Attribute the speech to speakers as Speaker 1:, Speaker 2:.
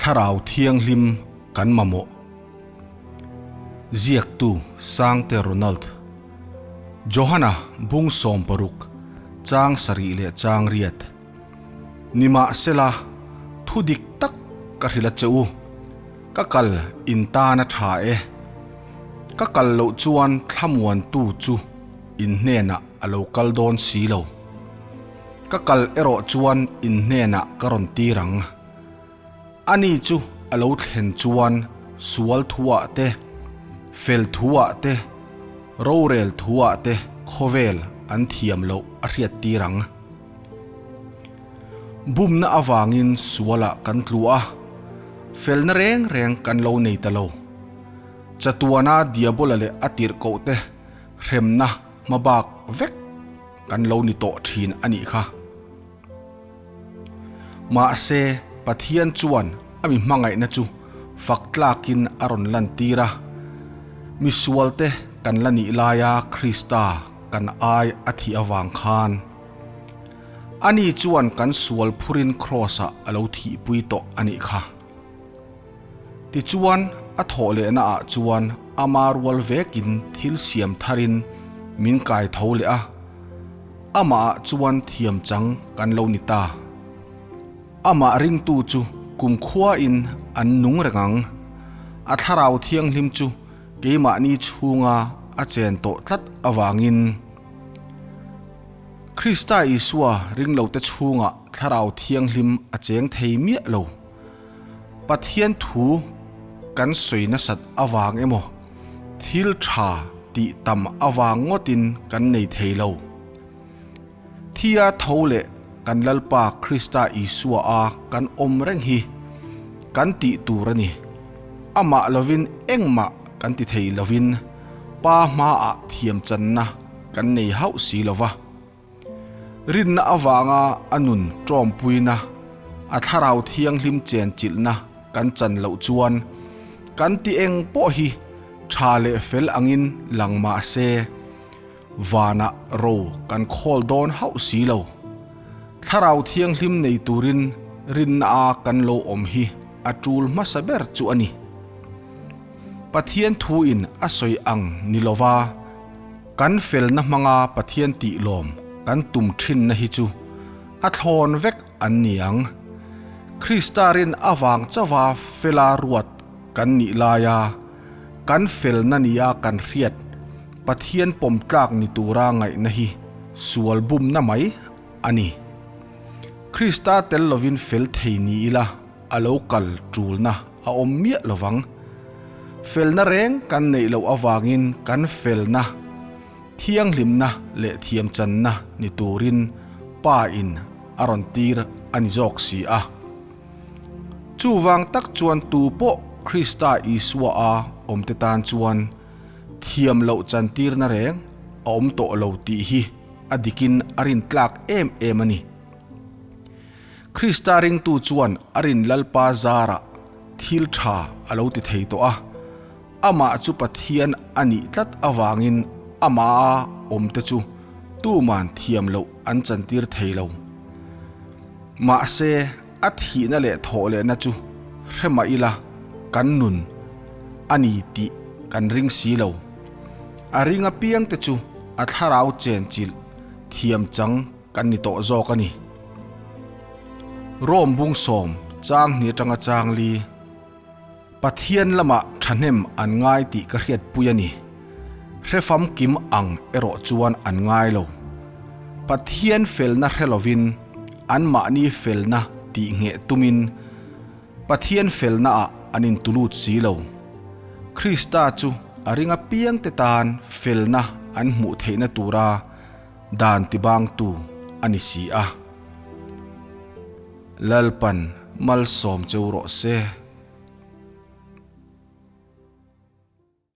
Speaker 1: Thlarau Thianghlim kan mamawh. Ziaktu Sangte Ronald. Johana bung 60, chang sarih leh chang riat. Nimahsela, thu dik tak ka hrilh a che u. Ka kal in tan a tha e. Ka kal loh chuan thlamuantu chu in hnenah a lo kal dawn si lo. Ka kal erawh chuan in hnenah ka rawn tir ang. Ani chu a lo thlen chuan sual thuah te, fel thuah te, rorel thuah te khawvel an thiam loh a hriat tir ang. Bumna avangin sualah kan tlu a, felna reng reng kan lo nei ta lo. Chatuana Diabola leh a tirhkohte hremna hmabak vek kan lo ni tawh thin a nih kha. Mahse, Pathian chuan a mi hmangaihna chu fak tlakin a rawn lantir a, misualte kan la nih laia Krista kan ai a thih avang khan, Ani chuan kan sual phurin Kraws-ah a lo thihpui tawh a nih kha. Tichuan, a thawh lehnaah chuan ama rual vekin thil siam tharin min kai tho leh a, amahah chuan thiam chang kan lo ni ta. Amah ringtu chu kumkhuain an nung reng ang. A thlarau thianghlim chu keimahni chhunga a chen tawh tlat avangin. Krista Isua ringlote chhungah Thlarau Thianghlim a cheng thei miah lo. Pathian thu kan sawi nasat avang emaw, thil tha tih tam avang ngawtin kan nei thei lo. Thia tho leh kan Lalpa Krista Isua a kan awm reng hi kan tih tur a ni. Amah lovin engmah kan ti thei lovin Pa hmaah thiamchanna kan nei hauh si lo va. Rinna avanga a nun tawmpuina, a thlarau thianghlim chenchilhna kan chan loh chuan kan ti eng pawh hi tha leh fel angin lang mah se, vanah ro kan khawl dawn hauh si lo. Thlarau thianghlim nei turin rinna a kan lo awm hi a tul hmasa ber chu a ni. Pathian thuin a sawi ang ni lova, kan felna hmanga Pathian tih lawm kan tum thinna hi chu a thlawn vek an ni ang. Krista rin avang chauha fela ruat kan nih laia kan felna nia kan hriat Pathian pawm tlak ni tura ngaihna hi sual bumna mai a ni. Krista tel lovin fel thei ni ila a lo kal tulna a awm miah lovang. Felna reng kan neih loh avangin kan felna, thianghlimna leh thiamchanna ni turin Pa in a rawn tir a ni zawk si a. Chuvang tak chuan tu pawh Krista Isua a awmte tan chuan thiam loh chantirna reng a awm tawh lo tih hi a dikin a rintlak em em a ni. Krista ringtu chuan a rin Lalpa zarah thil tha a lo ti thei tawh a, amah chu Pathian a nih tlat avangin amaha awmte chu tuman thiam loh an chantir thei lo. Mahse, a thihna leh thawh lehna chu hre mah ila kan nun a ni tih kan ring si lo. A ring apiangte chu a thlarau chenchilh thiam chang Kan ni tawh zawk a ni. Rome bung sawm chang hni atanga chang li. Pathian lamah thahnem an ngai tih ka hriatpui a ni. Hrefam kim ang erawh chuan an ngai lo. Pathian felna hre lovin anmahni felna tih ngheh tumin Pathian felnaah an intulut si lo. Krista chu a ring apiangte tan felna an hmuh theihna tura Dan tibangtu a ni si a. Lalpan malsawm cheu rawh se.